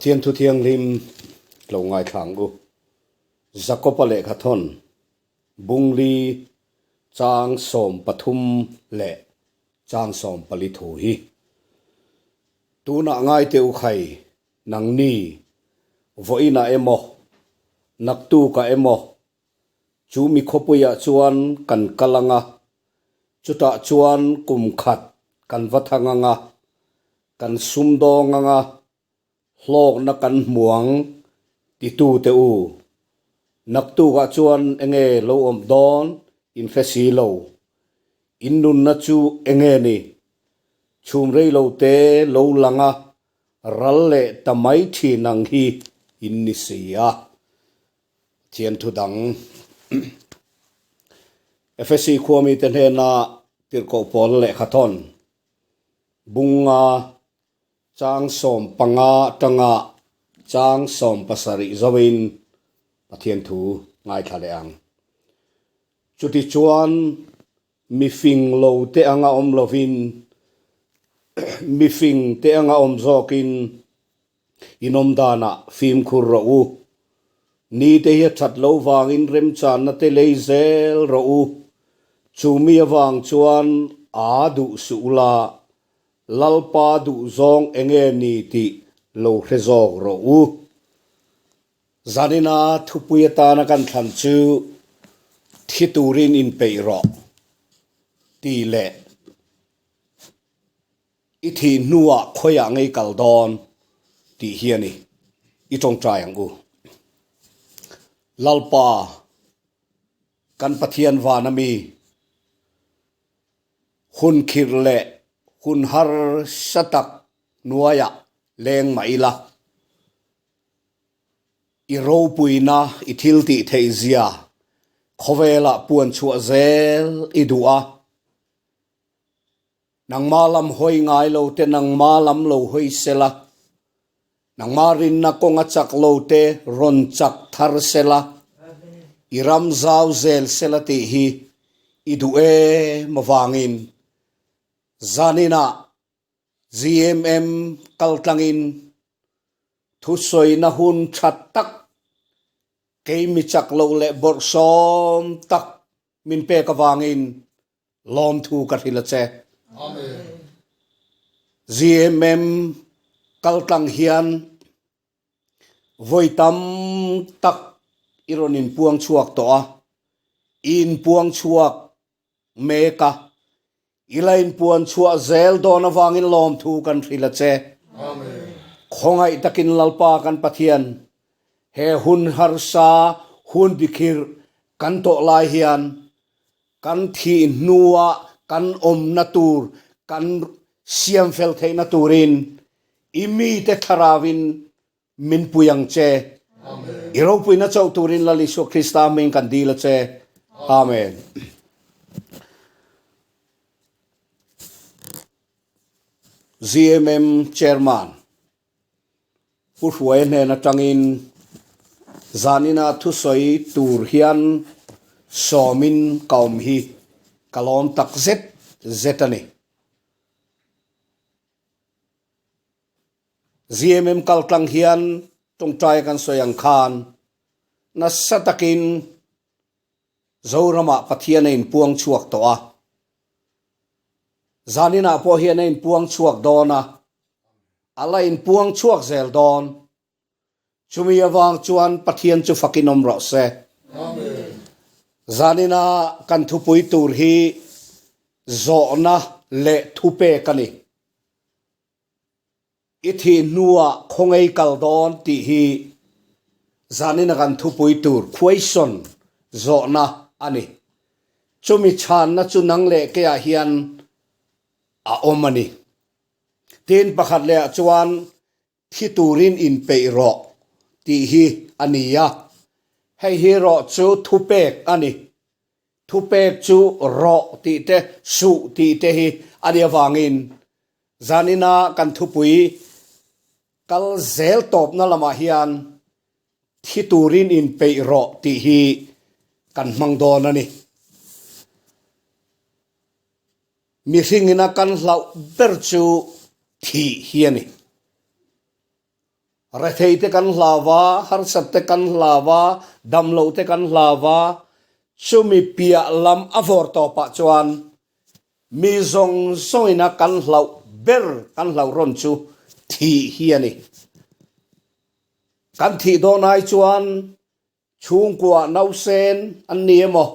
Pathian Thu Thianghlim lo ngaithla ang u. Jakoba lehkhathawn Bungli chang 13 leh chang 14 thu hi. Tunah ngaite u khai nangni vawiinah emaw naktukah emaw Chu mi khawpuiah chuan kan kal ang a, chutah chuan kum khat kan va thang ang a, kan sumdawng ang a, hlawkna kan hmu ang, titu teh u. Naktukah chuan enge lo awm dawn in hre si lo. In nunna chu enge ni? Chhum rei lo te lo lang a, ral leh ta mai thin ang hi in ni si a. Thian thu dang Efesi khuamite hnena tirhkoh pawl lehkhathawn Bunga chang 15 atanga chang 17 zoin Pathian thu ngaithla leh ang. Chutichuan mifing lo te anga awm lovin mifing te anga awm zawkin In awm danah fimkhur rawh u. Ni te hi a that lo vangin remchanna te lei zel rawh u. Chu mi avang chuan aa duh suh ula, Lalpa duh zawng enge ni tih lo hre zawk rawh u. Zanina thupui atana kan thlan chu thi turin inpeih rawh tih leh I thih hnuah khawiah ngei kal dawn tih hi a ni. I tawngtai ang u. Lalpa, kan Pathian van a mi, hun khirh leh hun harsa tak hnuaiah leng mah ila, i ropuina i thil tih theih zia khawvelah puan chhuah zel i duh a. Nangma lam hawi ngai lo te nangma lam lo hawi sela, nangma rinna kawnga chak lo te rawn chak thar sela, i ram zau zel sela tih hi i duh em avangin zaninah GMM kaltlangin thusawina hun tha tak kei mi chak lo leh bawrhsawm tak min pek avangin Lawmthu ka hrilh a che. GMM kaltlang hian vawi tam tak i rawn inpuang chhuak tawh a, i inpuang chhuak mek a, i la inpuan chhuah zel dawn avangin lawmthu kan hrilh a che. Khawngaih takin Lalpa kan Pathian he hun harsa hun bikhirh kan tawh lai hian Kan thih hnuah kan awmna tur kan siam fel theihna turin i mite thlarauin min pui ang che. I ropuina chauh turin Lal Isua Krista hming kan dil a che. Amen. GMM Chairman Pu Hruaia hnen atangin zanina thusawi tur hian sawmin ka awm hi ka lawm tak zet zet a ni. GMM kaltlang hian tawngtaia kan sawi ang khan nasa takin Zoramah Pathian a inpuang chhuak tawh a, zaninah pawh hian a inpuang chhuak dawn a, a la inpuang chhuak zel dawn. Chumi avang chuan Pathian chu fakin awm rawh se. Zanina kan thupui tur hi zawhna leh thupek a ni. I thih hnuah khawngei kal dawn tih hi zanin a kan thupui tur question zawhna a ni. Chumi chhanna chu nang leh keiah hian a awm a ni. Tin, pakhat lehah chuan thi turin inpeih rawh tih hi a ni a. Hei hi rawh chu thupek a ni. Thupek chu rawh tih te, suh tih te hi a nih avangin zanina kan thupui kal zel tawpna lamah hian thi turin inpeih rawh tih hi kan hmang dawn a ni. Mihringina kan hlauh ber chu thih hi a ni. Rethei te kan hlau a, harsat te kan hlau a, damloh te kan hlau a, chumi piah lam a vawr tawpah chuan mi zawng zawngina kan hlauh ber kan hlauh rawn chu thih hi a ni. Kan thih dawn ai chuan Chhungkua nausen an ni emaw?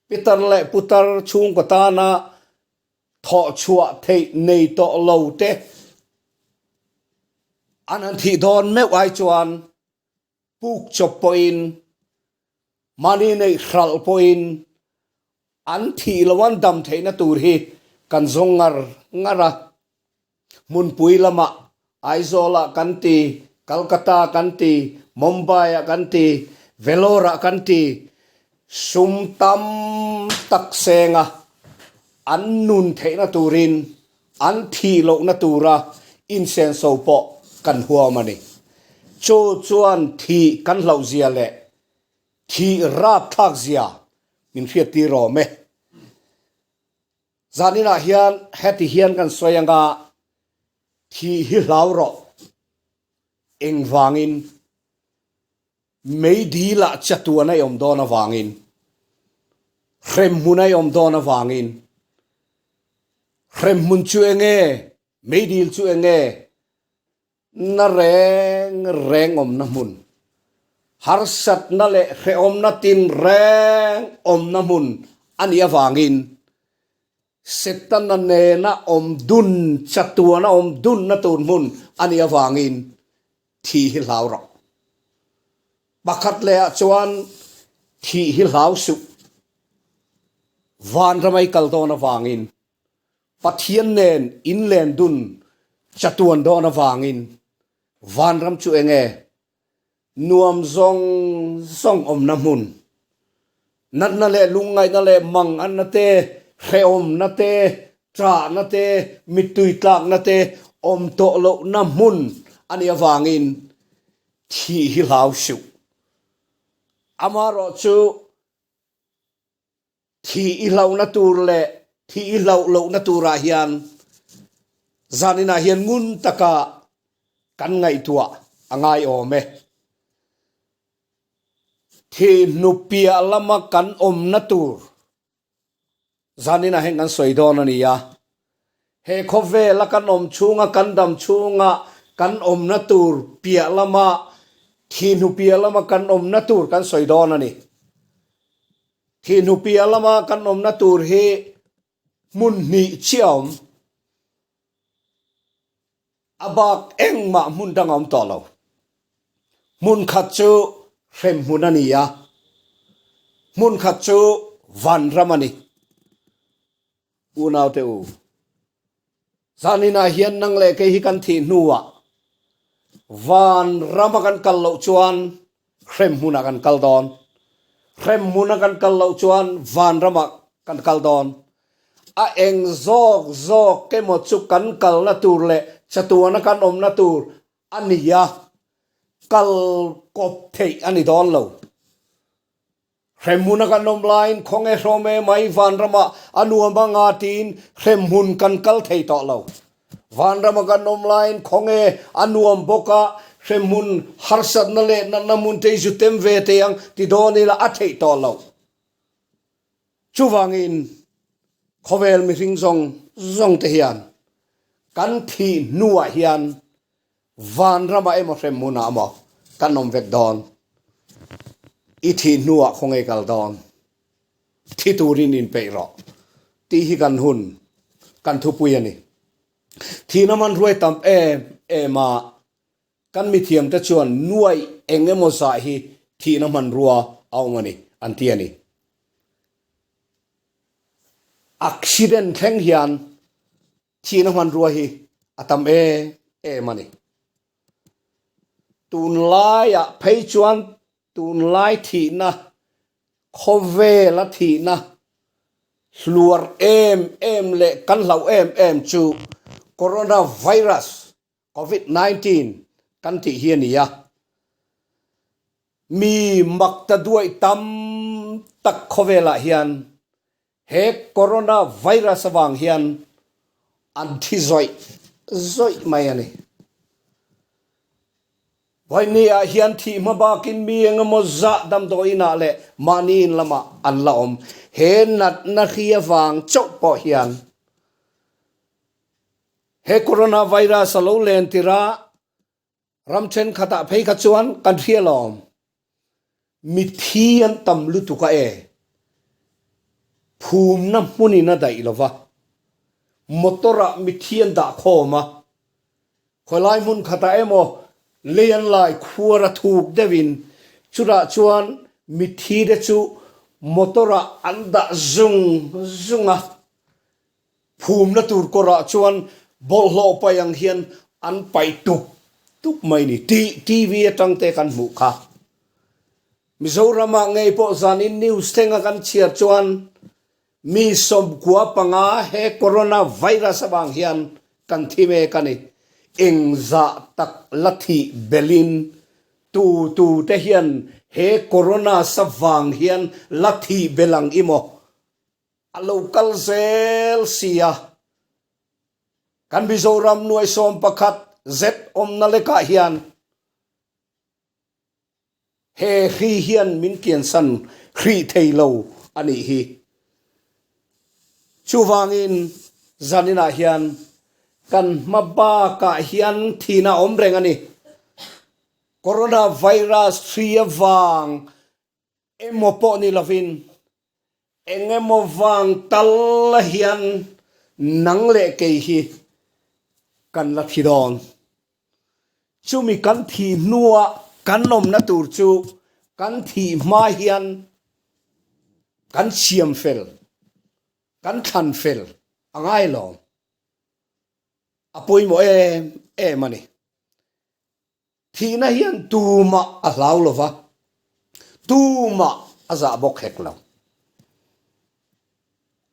Pitar leh putar chhungkaw tana thawh chhuah theih nei tawh lo te an han thih dawn meuh ai chuan puk chawp pawhin, mahni neih hralh pawhin an thih lo an dam theihna tur hi kan zawng ngar ngar a. Hmunpui lamah Aizawlah kan ti, Calcutta kan ti, Mumbai-ah kan ti, Vellore-ah kan ti, sum tam tak senga an nun theihna turin an thih lohna tura insenso pawh kan huam a ni. Chu chuan thih kan hlauhzia leh thih rapthlakzia min hriattir awm e. Zaninah hian heti hian kan sawi anga thih hi hlau rawh. Engvangin? Meidilah chatuan a awm dawn avangin, hremhmun a awm dawn avangin. Hremhmun chu enge? Meidil chu enge? Na reng reng awmna hmun, harsatna leh hrehawmna tinreng awmna hmun a nih avangin Setana nena awm dun, chatuana awm dunna tur hmun a nih avangin thih hi hlau rawh. Pakhat lehah chuan thih hi hlau suh. Vanramai kal dawn avangin Pathian nen inlen dun chatuan dawn avangin vanram chu enge nuam zawng zawng awmna hmun, natna leh lungngaihna leh manganna te, hrehawmna te, ṭahna te, mittui tlakna te awm tawh lohna hmun a nih avangin thih hi hlau suh. Amaherawhchu Thih i hlauhna tur leh thih i hlauh lohna turah hian zaninah hian ngun taka kan ngaihtuah a ngai awm e. Thih hnu piah lama kan awmna tur zaninah hian kan sawi dawn a ni a. He khawvela kan awm chhunga kan dam chhunga kan awmna tur piah lama thih hnu piah lama kan awmna tur kan sawi dawn a ni. Thih hnu piah lama kan awmna tur hi hmun hnih chiah a awm. A bak engmah hmun dang a awm tawh lo. Hmun khat chu hremhmun a ni a, hmun khat chu vanram a ni. Unaute u, zaninah hian nang leh kei hi kan thih hnuah vanrama kan kal loh chuan hremhmunah kan kal dawn. Hremhmuna kan kal loh chuan vanramah kan kal dawn. A eng zawk zawk emaw chu kan kalna tur leh chatuana kan awmna tur a ni a, kal kawp theih a ni dawn lo. Hremhmun a kan awm laiin khawnge hrawm e mai vanramah a nuam anga tiin hremhmun kan kal thei tawh lo. Vanrama kan awm laiin khawnge a nuam bawk a, hremhmun harsatna leh natna hmun te hi zu tem ve thei ang ti dawn ila a theih tawh lo. Chuvangin khawvel mihring zawng zawng te hian kan thih hnuah hian Vanramah emaw hremhmunah emaw kan awm vek dawn. I thih hnuah khawnge kal dawn? Thi turin inpeih rawh tih hi kan hun, kan thupui a ni. Thihna man hruai tam em em a, kan mithiamte chuan nuaih eng emaw zah hi thihna hmanrua a awm a ni an ti a ni. Accident thleng hian Thihna hmanrua hi a tam em em a ni. Tunlaiah phei chuan tunlai thihna, khawvela thihna hluar em em leh kan hlauh em em chu Coronavirus, Covid 19, kan tih hi a ni a. Mi mak ta duaih tam tak khawvelah hian He Corona virus avang hian an thi zawih zawih mai a ni. Vawiini ah hian thih hma bakin mi engemaw zah damdawiin ah leh mahni in lamah an la awm. He natna hri avang chauh pawh hian he coronavirus a lo len tir a, Ram thenkhatah phei kha chuan kan hria lawm. Mithi an tam lutuk a e. Phumna hmunin a daih lo va. Motor-ah mithi an dah khawm a. Khawilai hmun khatah emaw lei an lai khuar a thuk deuhin chutah chuan mithi te chu motor-ah an dah zung zung a. Phumna tur kawrah chuan bawlhhlawh paih ang hian an paih tup tup mai ni tih TV atang te kan hmuh kha. Mizoramah ngei pawh zanin news thlenga kan chhiar chuan mi 95 he corona virus avang hian kan thi mek a ni. Engzah tak la thih belhin tu tu te hian he corona savang hian la thih belh ang i maw? A lo kal zel si a, kan Mizoram nuai 11 zet awmna lekah hian he hri hian min kiansan hrih thei lo a nih hi. Chuvangin zaninah hian kan hma bakah hian thihna a awm reng a ni. Coronavirus hri avang Emaw pawh ni lovin, eng emaw vang tal hian nang leh kei hi kan la thi dawn. Chumi kan thih hnua kan awmna tur chu kan thih hma hian kan siam fel, kan thlan fel a ngai lawm. A pawimawh em em a ni. Thihna hian tumah a hlau lo va, tumah a zah bawk hek lo.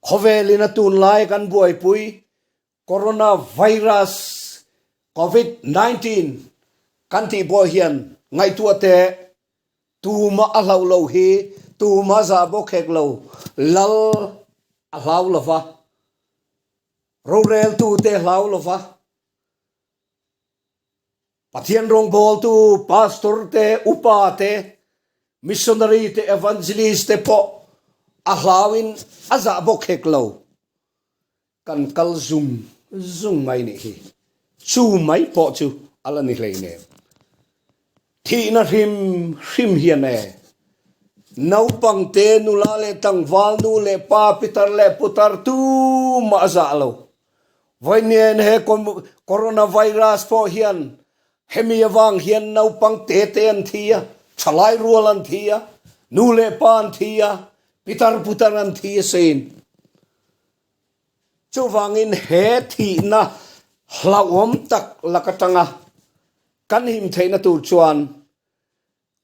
Khawvelin a tunlai kan buaipui Coronavirus Covid 19 kan tih pawh hian ngaihtuah teh tumah a hlauh lo hi tumah a zah bawk hek lo, lal a hlau lo va, roreltute a hlau lo va, Pathian rawngbawltu Pastor te, Upa te, Missionary te, Evangelist te pawh a hlauin a zah bawk hek lo. Kan kal zung zung mai nih hi. Chu mai pawh chu a la ni hleinem. Thihna hrim hrim hian e. Naupang te, nula leh tlangval, nu leh pa, pitar leh putar tumah a zah lo. Vawiin he coronavirus pawh hian hemi avang hian naupang te te an thi a, thalai rual an thi a, nu leh pa an thi a, pitar putar an thi a sin. Chuvangin he thihna hlauhawm tak lak atanga kan him theihna tur chuan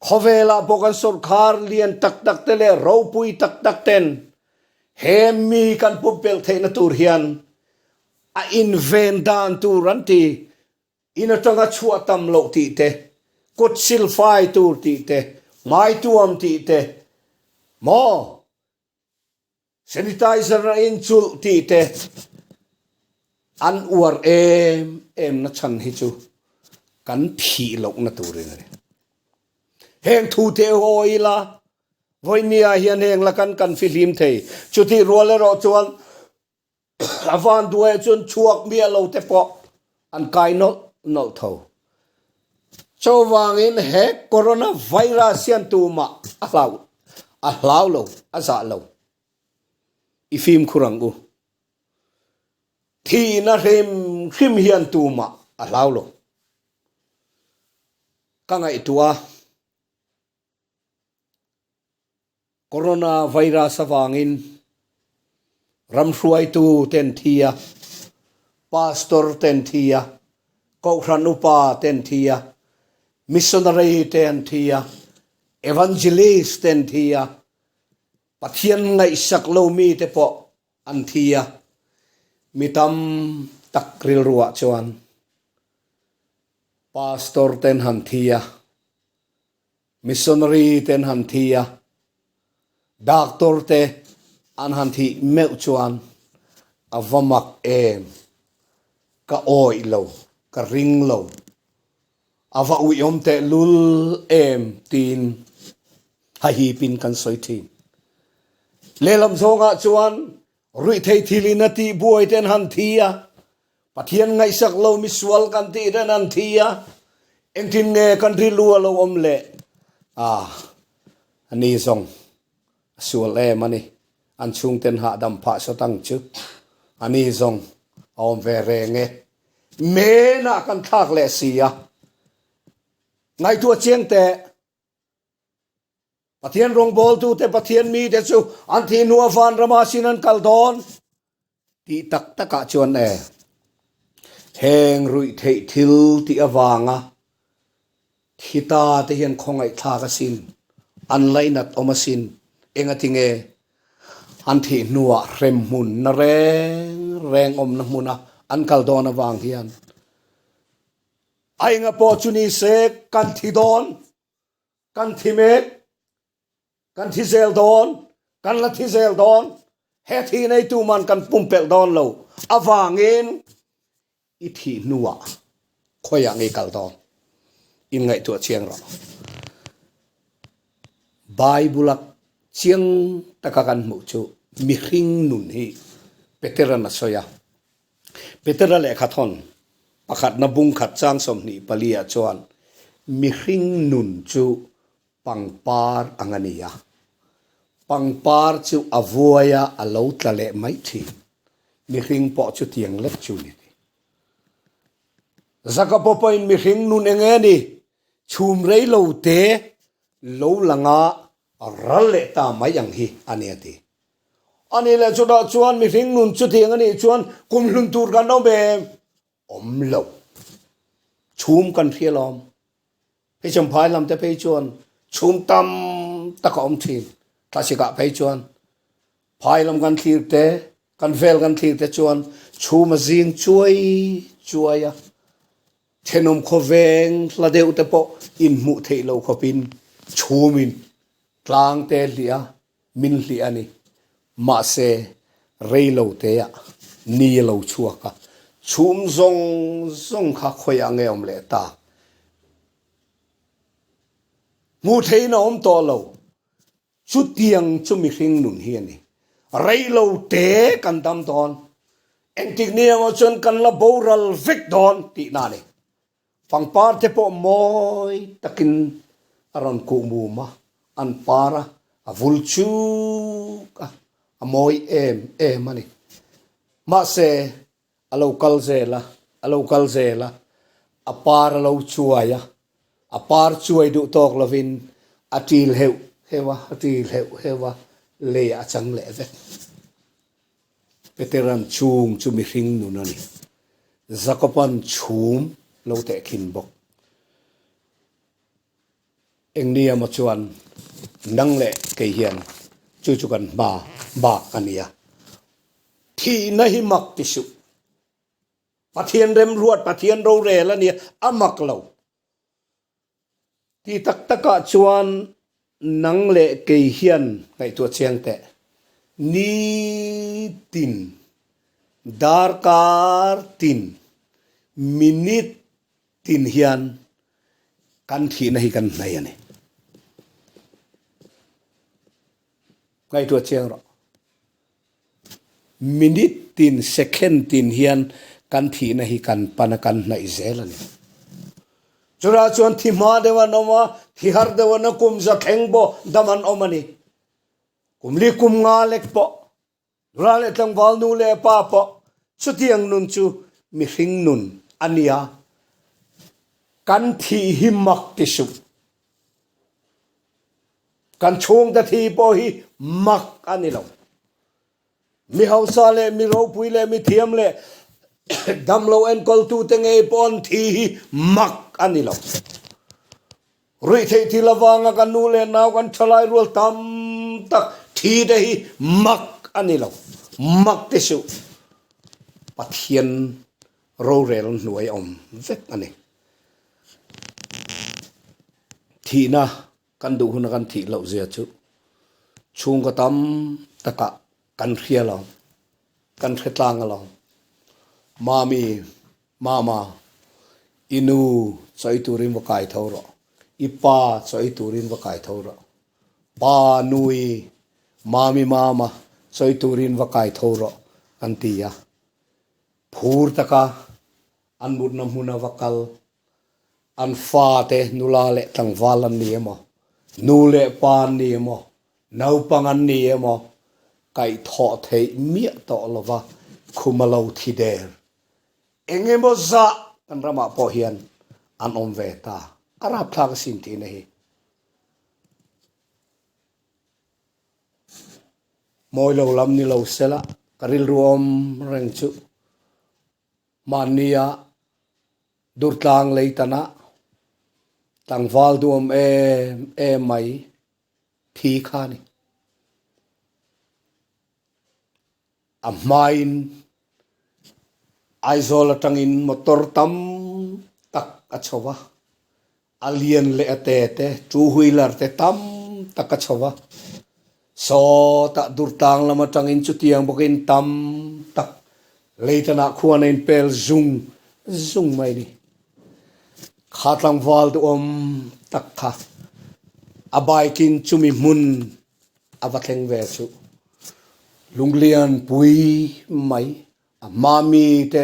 Khawvelah pawh kan sawrkhar lian tak tak te leh ropui tak tak ten he mi kan pumpelh theihna tur hian a inven dan tur an ti, in atanga chhuah tam loh tih te, kut silfai tur tih te, hmaituam tih te, maw? Sanitizer a inchulh tih te an uar em em na chhan hi chu kan thih lohna turin a ni. Heng thu te haw ila vawinia hian heng la kan kan fihlim thei. Chutih rual erawh chuan a van duaiah chuan chhuak miah lo te pawh an kai nawlh nawlh tho. Chuvangin he corona virus hian tumah a hlau a hlau lo, a zah lo. I fimkhur ang u. Thihna hrim hrim hian tumah a hlau lo. Ka ngaihtuah a. Corona virus avangin ram hruaitu ten thi a, pastor ten thi a, kohhran upa ten thi a, missionary te an thi a, evangelist ten thi a, Pathian ngaihsak lo mi te pawh an thi a, mi tam tak rilruah chuan pastor ten han thi a, Missionary te an han thi a, doctor te an han thih meuh chuan a va mak em, ka awih lo, ka ring lo. A va uiawm teh lul em tiin hahipin kan sawi thin. Lehlam zawngah chuan ruihthei thilin a tihbuai ten han thi a, Pathian ngaihsak lo misual kan tih ten an thi a, engtin nge kan rilru a lo awm leh? Ah, a ni zawng a sual em a ni. An chhungten hahdam phah sawt ang chu. A ni zawng a awm ve reng e. Menah kan thlak leh si a. Ngaihtuah chiang teh. Pathian rawngbawltute Pathian mite chu an thih hnuah vanrama sin an kal dawn tih tak takah chuan e. Heng ruih theih thil tih avanga thi ta te hian khawngaihthlak asin, an lainat awm asin, engatinge an thih hnuah hremhmun na reng reng awmna hmuna an kal dawn avang hian a enga pawh chu ni se kan thi dawn. Kan thi mek, kan thi zel dawn, kan la thi zel dawn, he thi neitu man kan pumpelh dawn lo avangin i thih hnuah khawiah ngei kal dawn in ngaihtuah chiang rawh. Bible-a chiang taka kan hmuh chu mihring nun hi Petera'n a sawi a. Petera lehkha thawn pakhatna bung khat chang 24 ah chuan mihring nun chu pangpar ang a ni a, pangpar chu a vuai a, a lo tla leh mai thin. Mihring pawh chutiang lek chu ni ti. Zakapo pawhin mihring nun eng nge ni? Chhum rei lo te lo langa ral leh ta mai ang hi a ni a ti. A nih leh chutah chuan mihring nun chutiang a nih chuan kum hlun tur kan awm em? Awm lo. Chhum kan hria lawm. Hei Champhai lam te phei chuan chhum tam tak a awm thin. Thlasikah phei chuan phai lam kan thlir te, kan vel kan thlir te chuan chhum a zing chuai chuai a. Thenawm khawveng hla deuh te pawh inhmuh theih lo khawpin chhumin tlang te hliah a, min hliah a ni. Mahse, rei lo teah ni a lo chhuak a, chhum zawng zawng kha khawiah nge awm leh ta? Hmuh theihin a awm tawh lo. Chutiang chu mihring nun hi a ni. Rei lo te kan dam dawn. Engtik ni emaw chuan kan la boral vek dawn tihna a ni. Pangpar te pawh mawi takin a rawn kuh mum a, an par a, a vul chuk a, a mawi em em a ni. Mahse, a lo kal zel a, a lo kal zel a, a par a lo chuai a, a par chuai duh tawk lovin a ṭil heuh heuh a, a ṭil heuh heuh a, leiah a chang leh vek. Peteran chung chu mihring nun a ni. Jakoban chhum lo tehkhin bawk. Eng ni emaw chuan nang leh kei hian chu chu kan hma bak a ni a. Thihna hi mak ti suh. Pathian remruat, Pathian rorel a nia, a mak lo. Ti tak takah chuan nang leh kei hian ngaihtuah chiang teh. Nitin, darkar tin, minute tin hian kan thihna hi kan hnai a ni. Ngaihtuah chiang rawh. Minute tin, second tin hian kan thihna hi kan pan a, kan hnaih zel a ni. Chutah chuan thi hma deuh an awm a, thi har deuh an a, kum za thleng pawh dam an awm a ni. Kum li kum nga lek pawh, nula leh tlangval nu leh pa pawh chutiang nun chu mihring nun a nia. Kan thih hi mak ti suh. Kan chhungte thi pawh hi mak a ni lo. Mi hausa leh mi ropui leh mi thiam leh damlo enkawltute ngei pawh an thi hi mak a ni lo. Ruihtheih thil avanga kan nu leh nau kan thalai rual tam tak thi te hi mak a ni lo. Mak te suh Pathian rorel hnuai awm vek a ni. Thihna kan duh huna kan thih loh zia chu chhungkaw tam takah kan hria lo, kan hre tlang alawm. Mami, Mama, i nu Chaw ei turin va kai tho rawh. I pa chaw ei turin va kai tho rawh. Pa nui Mami Mama chaw ei turin va kai tho rawh an ti a. Phur taka an mutna hmuna va kal an fate nula leh tlangval an ni emaw, nu leh pa an ni emaw, naupang an ni emaw kaihthawh theih miah tawh lova khum a lo thi der. Eng emaw zah kan ramah pawh hian an awm ve ta. A rapthlak asin tihna hi. Mawi lo lam ni lo sela ka rilru awm reng chu mahnia Durtlang leitana tlangval duam em em mai thi kha a ni. A hmain Aizawl atangin motor tam tak a chho va, a lian leh a te te, two wheeler te tam tak a chho va. Sawtah Durtlang lam atangin chutiang bawkin tam tak leitanah khuan a inpel zung zung mai a ni. Kha tlangval duhawm tak kha a bike in chumi hmun A va thleng ve chu. Lunglian pui mai a hma mi te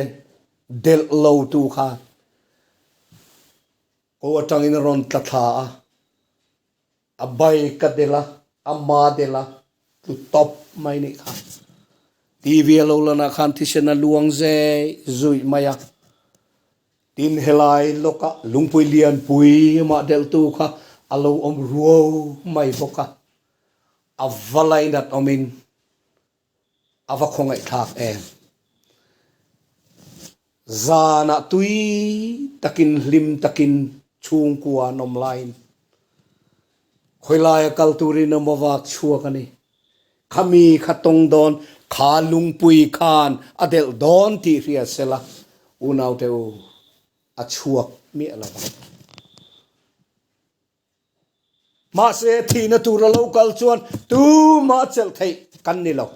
delh lo tu khan ko atangin a rawn tla thla a, a bike a delh a, a ma delh a, tlu tawp mai nih kha. TV a lo lanah khan thisen a luang zeh zuih mai a. Tin, helai lawkah lungpui lianpui amah delhtu kha a lo awm ruau mai bawk a, a va lainat awmin a va khawngaihthlak em. Zanah tui takin hlim takin chhungkua an awm laiin khawilaia kal turin emaw vak chhuak a ni. Khami kha tawng dawn, kha lungpui khan a delh dawn tih hria sela, unaute u, a chhuak miah lo vang. Mahse, thihna tur a lo kal chuan tumah chelh theih kan ni lo.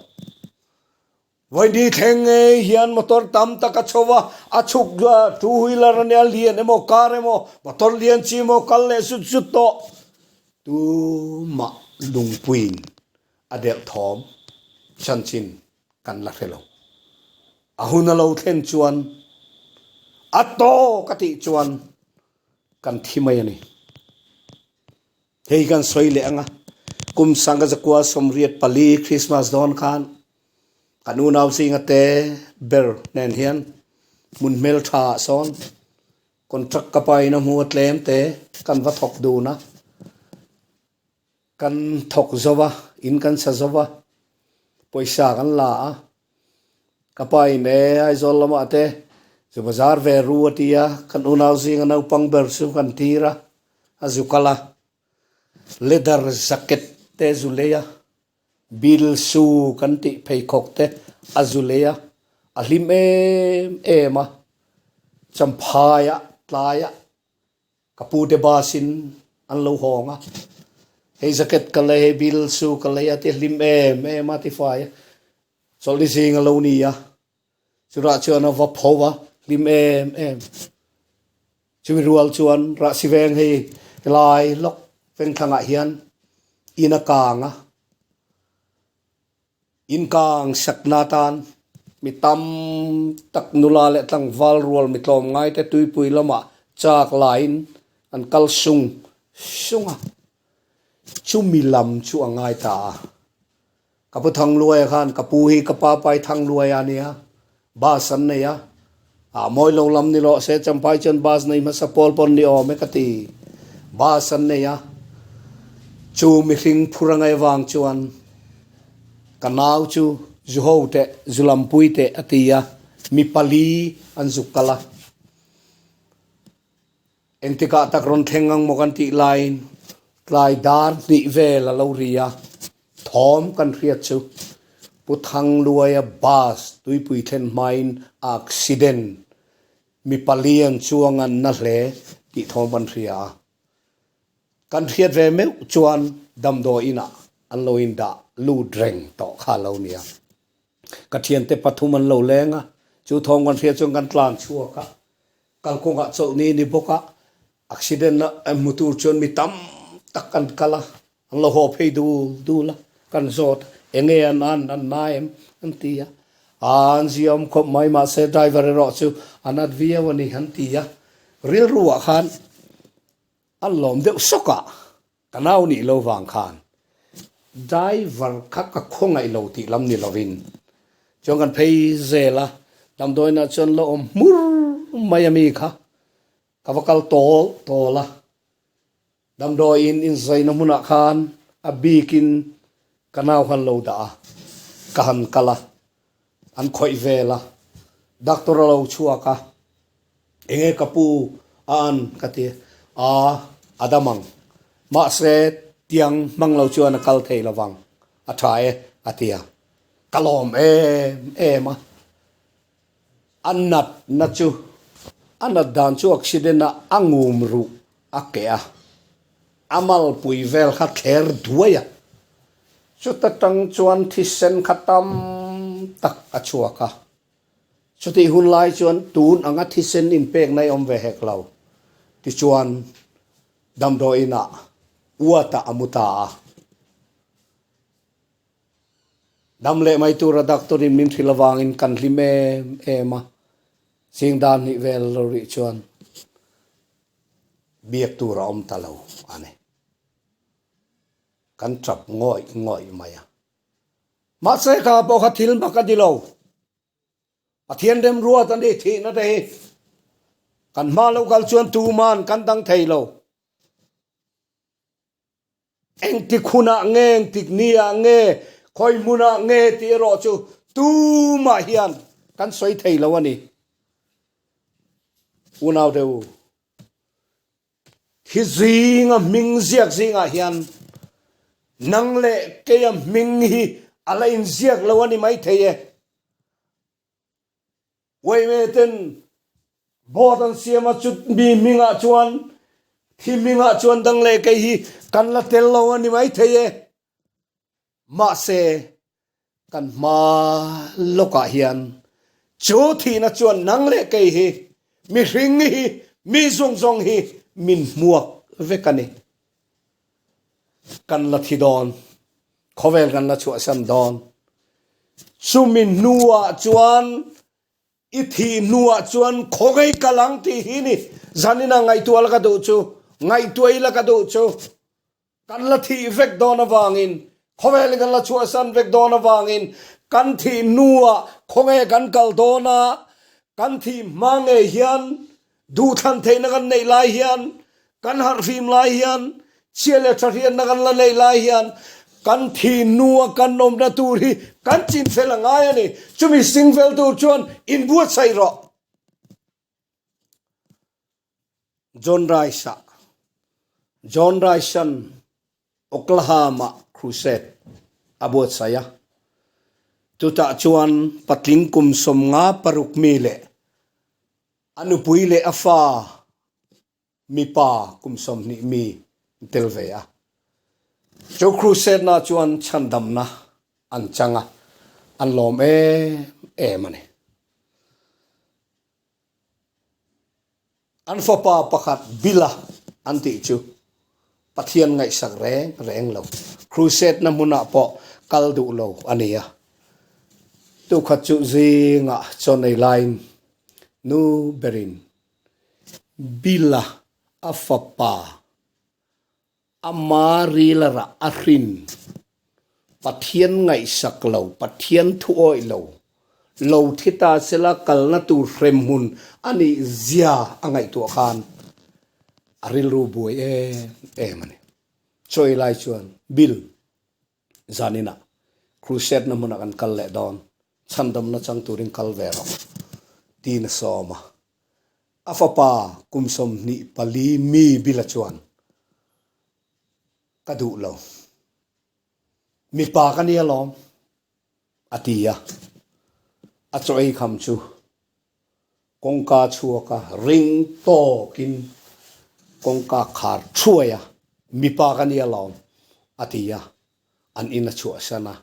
Vawiini thleng ngei hian motor tam tak a chho a, a chhuk two wheeler a nia, lian emaw car emaw motor lian chi emaw kal leh zut zut tawh. Tumah lungpuiin a delh thawm chanchin kan la hre lo. A hun a lo thlen chuan a tawk a tih chuan kan thi mai a ni. Hei kan sawi leh ang a, kum sanga zakua 84 Christmas dawn khan kan unau zinga te ber nen hian hmun hmeltha ah sawn contract ka pain a hmu a tlem te kan va thawk dun a, kan thawk zo va, in kan sa zo va, pawisa kan la a, Ka pa in e Aizawl lamah te zu bazar ve ru a ti a, kan unau zinga naupang ber chu kan tir a, a zu kal a, leather jacket te zu lei a, bill shoe kan tih pheikhawk te a zu lei a, a hlim em em a, Champhaiah tlaiah Ka pu te bus in an lo hawng a, hei jacket ka lei, hei bill chu ka lei a ti hlim em em a ti fai a, chawlhni zing a lo ni a, churah chuan a va pho a, hlim em em. Chumi rual chuan Rahsi veng hei helai lawk vengthlangah hian in a kang a, Inkang sakna atan mi tam tak nula leh tlangval rual mi tlawmngaite tuipui lamah chak laiin an kal sung sung a, chumi lam chu a ngai ta a. Ka pu Thangluaia khan ka pu hi ka pa pai Thangluaia a nia, bus an nei a, ah mawi lo lam ni rawh se Champhai chuan bus nei hmasa pawl pawn ni awm e ka ti, bus an nei a, chu mihring phur a ngaih avang chuan Ka nau chu zu ho teh, zu lampui teh a ti a, mi pali an zuk kal a. Engtikah tak rawn thleng ang maw kan tih laiin tlai dar hnih vel a lo ri a, thawm kan hriat chu Pu Thangluaia bus tuipui thlen hmain a accident, mi pali an chuang an na hle tih thawm kan hria a. Kan hriat ve meuh chuan damdawi inah an lo indah lut reng tawh kha a lo nia. Ka thiante pathum an lo leng a, chu thawng kan hriat chuan kan tlan chhuak a, kalkawngah chawlhni ni bawk a, Accident a hmu tur chuan mi tam tak an kal a, an lo haw phei dul dul a, kan zawt a, enge an an an na em an ti a, aa an ziaawm khawp mai mahse driver erawh chu a nat viau a ni an ti a, rilru ah khan an lawm deuh sawk a, ka nau nih lo vang khan driver kha ka khawngaih lo tih lam ni lovin chuan kan phei zel a, damdawiinah chuan la awm hmur mai a mi kha. Ka va kal tawl tawl a, damdawiin inzaina hmunah khan a bikin ka nau han lo dah a, ka han kal a, an khawih vel a, doctor a lo chhuak a, enge ka pu a an ka ti a, a dam ang, mahse tiang hmang lo chuan a kal thei lo vang, a tha e a ti a, ka lawm em em a. A natna chu a nat dan chu accident ah a ngum ruh a keh a, a malpui vel kha thler duai a, chuta tang chuan thisen kha tam tak a chhuak a, chutih hun lai chuan tun anga thisen inpekna i awm ve hek lo, tichuan damdawiin ah uat ah a mu ta a. Dam leh mai tura doctor in min hrilh avangin kan hlim em em a, zing dan hnih vel lo rih chuan biak tur a awm ta lo a ni. Kan tap ngawih ngawih mai a. Mahse kha pawh kha thil mak a ni lo. Pathian remruat a ni thihna te hi. Kan hma lo kal chuan tuman kan dang thei lo. Engtik hunah nge, engtik niah nge, khawi hmunah nge tih erawh chu tumah hian kan sawi thei lo a ni. Unau deuh, thi zinga hming ziak zingah hian nang leh keia hming hi a la inziak lo a ni maithei e. Uaime ten vote an siam a chu mi hmingah chuan thi hmingah chuan dang leh kei hi kan la tel lo a ni mai thei e. Mahse kan hma lawkah hian chu thihna chuan nang leh kei hi mihring hi mi zawng zawng hi min hmuak vek a ni. Kan la thi dawn, khawvel kan la chhuahsan dawn. Chumi hnuah chuan i thih hnuah chuan khawngaih kal ang tih hi ni zanina ngaihtuah la ka duh chu, ngaihtuah ila ka duh chu. Kan la thih vek dawn avangin, khawvel kan la chhuahsan vek dawn avangin kan thih hnuah khawngaih kan kal dawn a, kan thih hma ngei hian Duhthlan theihna kan neih lai hian, kan harhfim lai hian, chhia leh tha hriatna kan la neih lai hian kan thih hnua kan awmna tur hi kan chinfel a ngai a ni. Chumi singfel tur chuan inbuatsaih rawh. John Rice-a John Rice-a'n Oklahama Crusade a buatsaih a, chutah chuan patling kum 56 mi leh A nupui leh a fa mipa kum 20 mi an tel ve a. Chu crusade-na chuan chhandamna an chang a, an lawm em em a ni. An fapa pakhat Bill-a an tih chu Pathian ngaihsak reng reng lo. Crusade-na hmunah pawh kal duh lo a ni a. Tukhat chu zingah chaw nei laiin nu berin Bill-a a fapa ama rilarah a hrin. Pathian ngaihsak lo, Pathian thu awih lo, lo thi ta sela kalna tur hremhmun a nih zia a ngaihtuah khan a rilru buai em em a ni. Chawi lai chuan Bill zaninah Crusade na hmunah kan kal leh dawn, chhandamna chang turin kal ve rawh tiin a sawm a. A fapa kum 24 mi Bill-a chuan Ka duh lo. Mipa ka nia lawm, a ti a. A chaw ei kham chu kawngka chhuak a ring tawkin kawngka khar thuai a, Mipa ka nia lawm, a ti a. An in a chhuahsan a.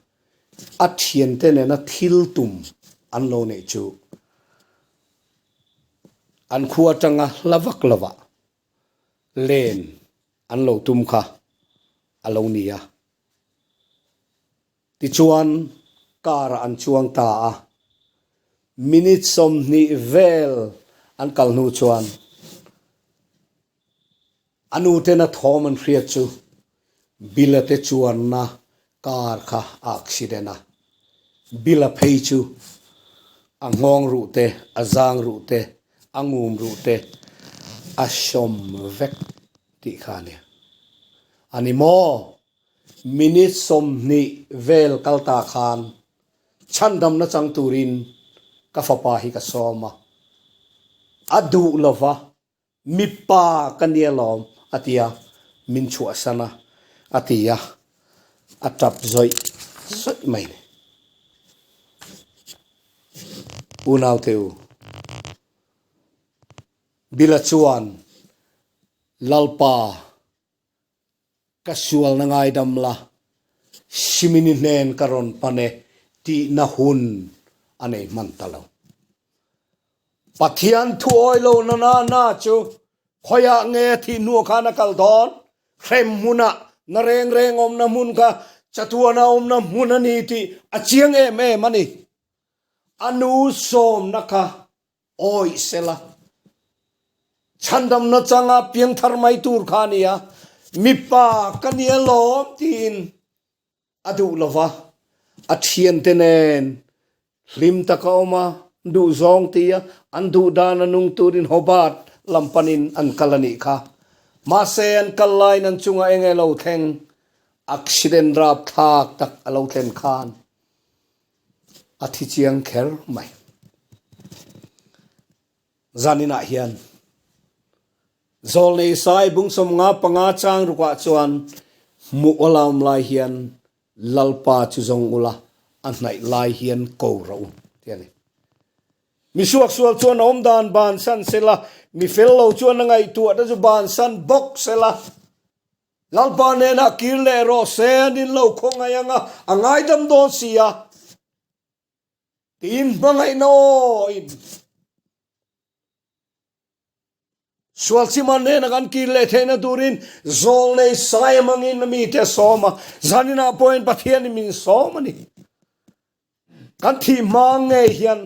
A thiante nena thil tum an lo neih chu an khua atanga hla vak lovah. Len an lo tum kha a lo ni a. Tichuan car ah an chuang ta a, minute 20 vel an kal hnu chuan a nu tena thawm an hriat chu Bill-a te chuanna car kha a accident a, Bill-a phei chu a nghawng ruh te, a zang ruh te, a ngum ruh te a sawm vek tih kha a nia. A ni maw? Minute 20 vel kal ta khan chhandamna chang turin ka fapa hi ka sawm a, a duh lova Mipa ka nia lawm a ti a, min chhuahsan a, a ti a, a tap zawih zawih mai ni. Unaute u, Bila chuan Lalpa ka sualna ngaidam la, Simini hnen ka rawn pan e tihna hun a nei hman ta lo. Pathian thu awi lo na na na chu khawiah nge a thih hnuah khan a kal dawn? Hrem hmunah na reng reng awmna hmun kha chatuana awmna hmun a ni tih a chiang em em a ni. A nu sawmna kha Awih sela, chhandamna changa piangthar mai tur kha a ni a, mipa ka ni alawm tiin a duh lo va, a thiante nen hlim taka awm a, duhzawng tia an duh dan a nung turin Hobart lam panin an kal a nih kha. Mahse an kal laiin an chungah eng nge lo thleng? Accident rapthlak tak a lo thlen khan A thi chiang kher mai. Zaninah hian Zawlnei Sai bung 55 chang rukah chuan hmuh awlam lai hian Lalpa chu zawng ula a hnaih lai hian ko rawh u ti a ni. Mi suaksual chuan a awmdan bansan sela, mi fel lo chuan a ngaihtuahna chu bansan bawk sela. Lalpa hnenah kir leh rawh se, an in lo khawngaih ang a, a ngaidam dawn si a, tiin hmangaihna aw in sualchima hnena kan kir leh theihna turin zawlnei sai hmangin a mite a sawm a, zaninah pawhin Pathianin min sawm a ni. Kan thih hma ngei hian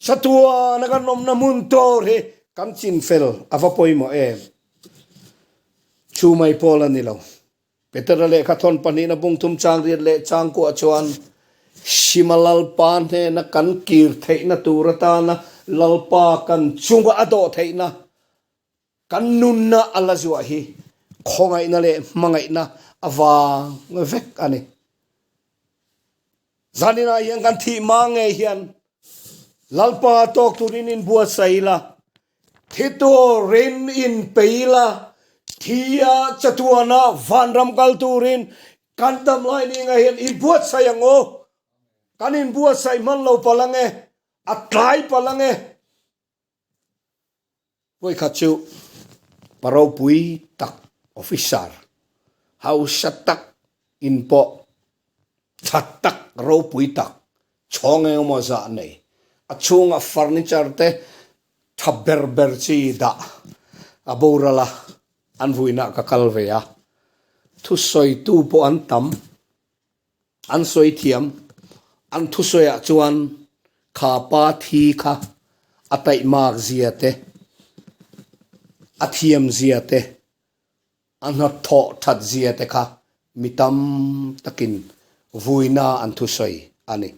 Chatuana kan awmna hmun tur hi kan chinfel a va pawimawh em? Chu mai pawl a ni lo. Petera lehkha thawn pahnihna bungthum chang riat leh chang kuah chuan Sima Lalpa hnena kan kir theihna tur atana Lalpa kan chunga a dawh theihna kan nunna a la zuah hi khawngaihna leh hmangaihna avang vek a ni. Zaninah hian kan thih hma ngei hian Lalpa tawk turin inbuatsaih ila, thi turin inpei ila, thia chatuana vanram kal turin kan dam lai ni ngei hian inbuatsaih ang u. Kan inbuatsaih hman lo palh ang e, a tlai palh ang e. Vawikhat chu pa ropui tak officer hausa tak in pawh tha tak ropui tak chhawng engemaw zah nei a chhungah furniture te tha ber ber chi dah a boral a an vuinah ka kal ve a thusawitu pawh an tam. An sawi thiam. An thusawiah chuan kha pa thi kha a taihmak zia te, a thiam zia te, a hnathawh that zia te kha mi tam takin vuina an thusawi a ni.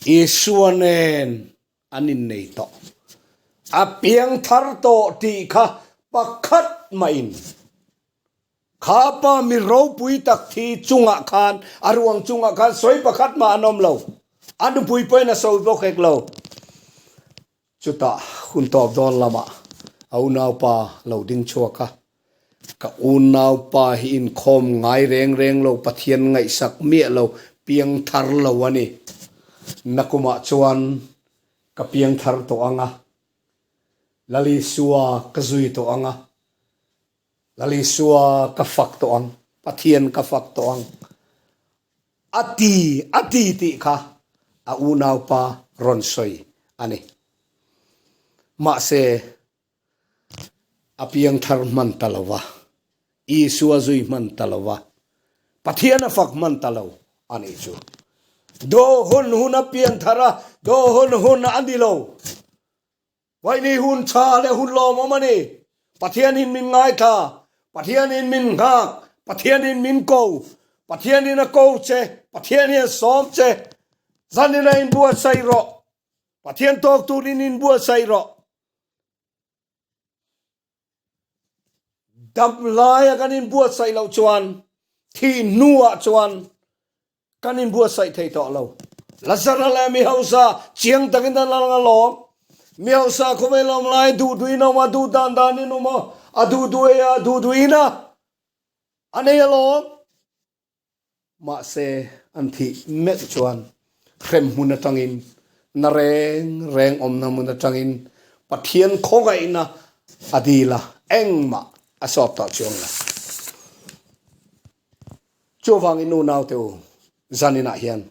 Isua nen an innei tawh. A piangthar tawh tih kha pakhat mahin Kha pa mi ropui tak thi chungah khan, a ruang chungah khan sawi pakhat mah an awm lo. A nupui pawhin a sawi bawk hek lo. Chutah hun tawp dawn lamah a unaupa lo ding chhuak a, Ka unaupa hi inkhawm ngai reng reng lo, Pathian ngaihsak miah lo, piangthar lo a ni. Nakumah chuan ka piangthar tawh ang a, Lalisua ka zui tawh ang a, Lal Isua ka fak tawh ang, Pathian ka fak tawh ang, a ti, a ti tih kha a unaupa rawn sawi a ni. Mahse, A piangthar hman ta lo va, Isua zui hman ta lo va, Pathian a fak hman ta lo a nih chu. Daw hun hun a pianthar a, daw hun hun a ni lo. Vaini hun tha leh hun lawmawm a ni. Pathianin min ngaithla, Pathianin min nghak, Pathianin min ko, Pathianin a ko che, Pathian hian sawm che. Zanin a inbuatsaih rawh. Pathian tawk turin inbuatsaih rawh. Dam laia kan inbuatsaih loh chuan thih hnuah chuan kan inbuatsaih thei tawh lo. Lazara leh mi hausa chiang takin an lang alawm. Mi hausa khawvel awm lai duh duhin a awm a, duh dan danin a awm a, a duh duh ei a, duh duhin a a nei alawm. Mahse, an thih meuh chuan hremhmun atangin, na reng reng awmna hmun atangin Pathian khawngaihna a dil a, engmah a sawt tawh chuang lo. Chuvangin unaute u, zaninah hian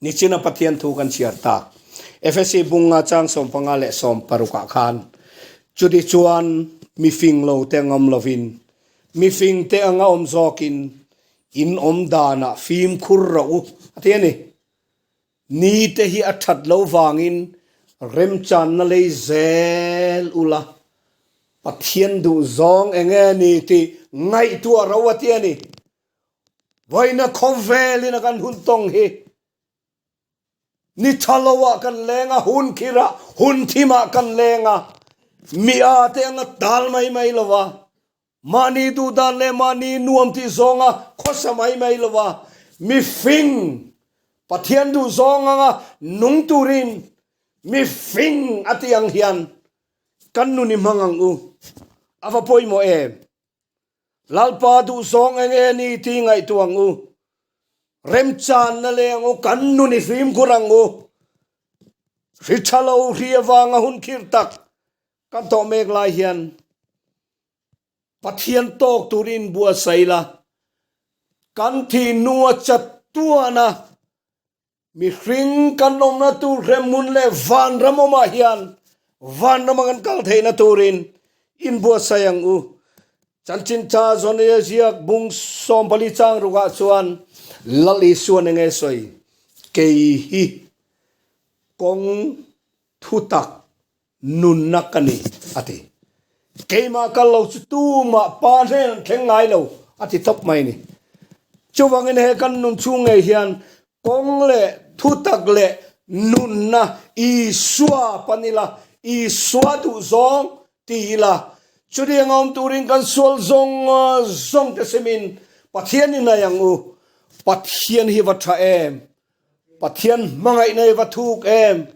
Nichina Pathian thu kan chhiar tak Efesi bunga chang 15 leh 60 ah khan chuti chuan mifing lo te ang awm lovin mifing te anga awm zawkin in awm danah fimkhur rawh u a ti a ni. Ni te hi a that lo vangin remchanna lei zel ula Pathian duh zawng enge ni tih ngaihtuah ro a ti a ni. Vawiina khawvelin a kan hun tawng hi ni tha lo ah kan leng a, hun khir ah, hun thim ah kan leng a, mi a te anga tal mai mai lo va, mahni duh dan leh mahni nuam tih zawnga khawsa mai mai lo va, mifing Pathian duh zawng anga nung turin mifing a tih ang hian kan nun i hmang ang u. A va pawimawh em? Lalpa duhzawng eng nge ni tih ngaihtuah ang u. Remchanna leh ang u, kan nun i fimkhur ang u. Hri tha lo hri avanga hun khirh tak kan tawh mek lai hian Pathian tawk turin buatsaih la, kan thih hnua chatuana Mihring kan awmna tur hremhmun leh vanram awmah hian vanrama kan kal theihna turin inbuatsaih ang u. Chanchin Tha Zawhna ziak bung 14 chang rukah chuan Lal Isuan enge sawi? Kei hi kawng thutak nunna ka ni, a ti. Keimah kal lo chu tumah pa hnen an thleng ngai lo, a ti tawp mai a ni. Chuvangin he kan nun chhung ngei hian kawng leh thutak leh nunna Isua pan ila, Isua duh zawng ti ila, chutiang awm turin kan sual zawng zawng te simin Pathian in ai ang u. Pathian hi va tha em! Pathian hmangaihna hi va thuk em?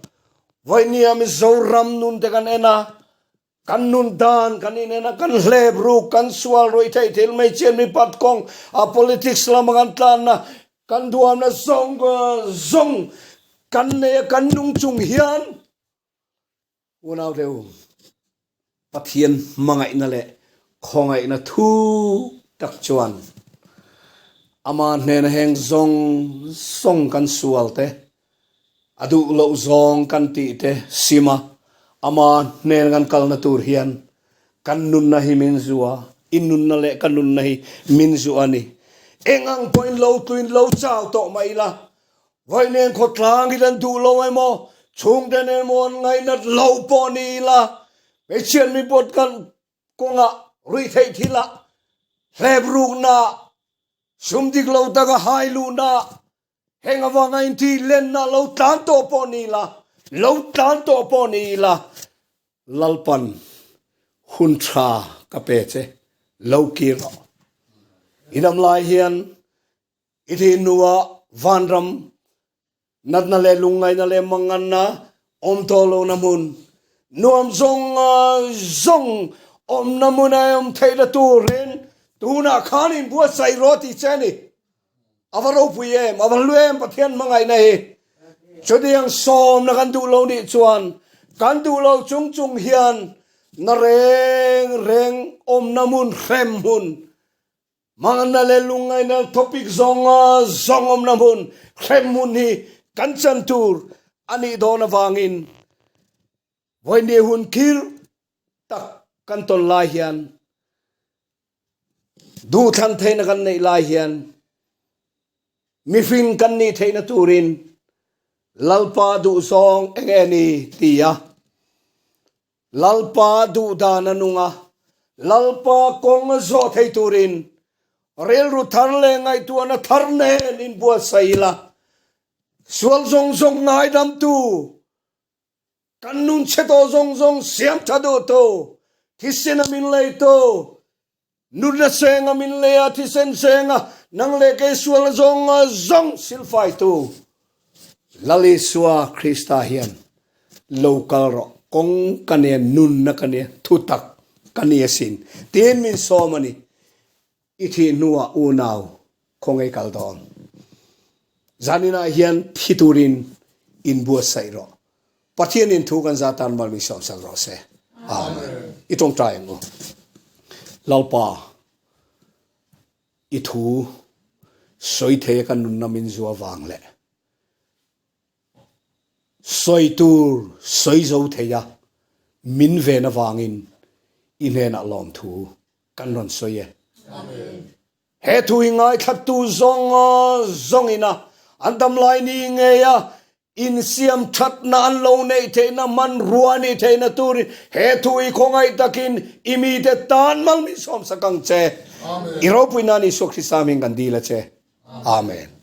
Vawinia Mizoram nun te kan en a, kan nun dan kan inen a, kan hlep ruk, kan sual ruih theih thil hmeichhiat mipat kawng a politics lama kan tlanna, kan duamna zawng zawng kan nei a, kan nung chung hian unau te u, Pathian hmangaihna leh khawngaihna thuk tak chuan ama hnena heng zawng zawng kan sual te, a duh loh zawng kan tih te sim a, ama hnena kan kalna tur hian kan nunna hi min zu a, i nunna leh ka nunna hi min zu a ni. Eng ang pawhin lo tluin lo chau tawh mah ila, Vawiin khawtlang hi kan duh lo emaw, chhungte nen emaw an ngaihnat lo pawh ni ila, hmeichhiat mipawt kan kawngah ruihtheih thilah, hlep ruknaah, sum dik lo taka hai luhnaah, heng avanga inti lenna lo tlan tawh pawh ni ila, lo tlan tawh pawh ni ila, Lalpan hun tha ka pe che, lo kir rawh. I dam lai hian I thih hnuah vanram natna leh lungngaihna leh manganna awm tawh lohna hmun, nuam zawng zawng awmna hmun a awm theihna turin tunah khan inbuatsaih rawh tih che a ni. A va ropui em, a va hlu em Pathian hmangaihna hi. Chutiang sawmna kan duh lo nih chuan kan duh lo chung chung hian na reng reng awmna hmun hrem hmun Manganna leh lungngaihna topic zawnga zawng awmna hmun, hrem hmun hi kan chan tur a nih dawn avangin vawiin hun khir tak kan. kan tawn lai hian duhthlan theihna kan neih lai hian mihring kan nih theihna turin Lalpa duhzawng eng nge ni tia Lalpa duhdan a nung a, Lalpa kawng a zawh thei turin rilru thar leh ngaihtuahna thar nen inbuatsaih ila, sual zawng zawng ngaidamtu, Kan nun chhe tawh zawng zawng siam tha duhtu, thisen a min leitu, nunna seng a min lei a, thisen seng a nang leh kei sual zawng zawng silfaitu Lal Isua Krista hian lo kal rawh, kawng ka nia, nunna ka nia, thutak ka ni asin tiin min sawm a ni. I thih hnuah unau khawngaih kal dawn. Zaninah hian thi turin inbuatsaih rawh. Pathianin thu kan za tan mal min sawmsak rawh se. Amen. I tawngtai ang u. Lalpa, i thu sawi thei a kan nunna min zua vang leh sawi tur sawi zo thei a min ven avangin i hnenah lawmthu Kan rawn sawi e. He thu hi ngaithlattu zawng zawngin a an damlai ni ngei a insiam thatna an lo neih theihna hmanrua nih theihna turin he thu hi khawngaih takin i mite tan mal min sawmsak ang che. I ropui nan Isua Krista hming kan dil a che. Amen.